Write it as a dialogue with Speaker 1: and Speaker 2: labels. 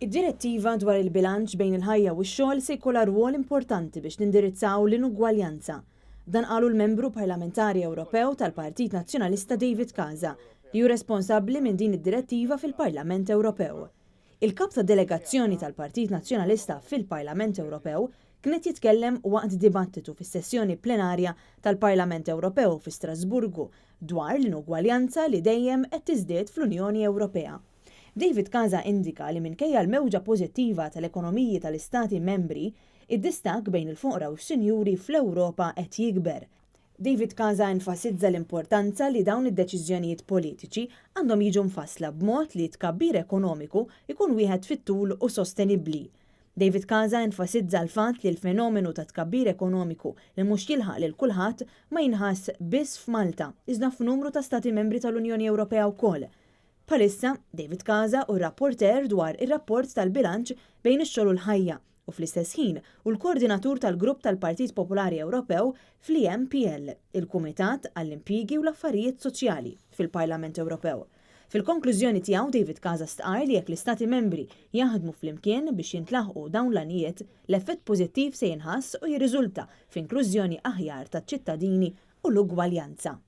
Speaker 1: Id-Direttiva dwar il-bilanċ bejn il-ħajja u x-xogħol se jkollha rwol importanti biex nindirizzaw l-inugwaljanza. Dan qalu l-Membru Parlamentari Ewropew tal-Partit Nazzjonalista David Casa, li hu responsabbli minn din id-direttiva fil-Parlament Ewropew. Il-Kap tad-Delegazzjoni tal-Partit Nazzjonalista fil-Parlament Ewropew kien qed jitkellem waqt dibattitu fis-sessjoni plenarja tal-Parlament Ewropew fi Strasburgu dwar l-inugwaljanza li dejjem qed tiżdied fl-Unjoni Ewropea. David Casa indika li minkejja l-mewġa pożittiva tal-ekonomiji tal-istati membri, id-distakk bejn il-foqra u s-sinjuri fl-Ewropa qed jikber. David Casa enfasizza l-importanza li dawn id-deċiżjonijiet politiċi għandhom jiġu mfassla b'mod li t-tkabbir ekonomiku jkun wieħed fit-tul u sostenibbli. David Casa enfasizza l-fatt li l-fenomenu ta' tkabbir ekonomiku li mhux jilħaq lil kulħadd ma jinħass biss f'Malta, iżda f'numru ta' stati membri tal-Unjoni Ewropea wkoll. Bħalissa, David Casa hu r-rapporteur dwar ir-rapport tal-bilanċ bejn ix-xogħol u l-ħajja u fl-istess ħin hu l-koordinatur tal-Grupp tal-Partit Popolari Ewropew fl-EMPL, il-Kumitat għall-Impjiegi u l-Affarijiet Soċjali fil-Parlament Ewropew. Fil-konklużjoni tiegħu David Casa stqarr li jekk l-Istati Membri jaħdmu flimkien biex jintlaħqu dawn l-għanijiet, l-effett pożittiv se jinħass u jirriżulta f'inklużjoni aħjar taċ-ċittadini u l-ugwaljanza.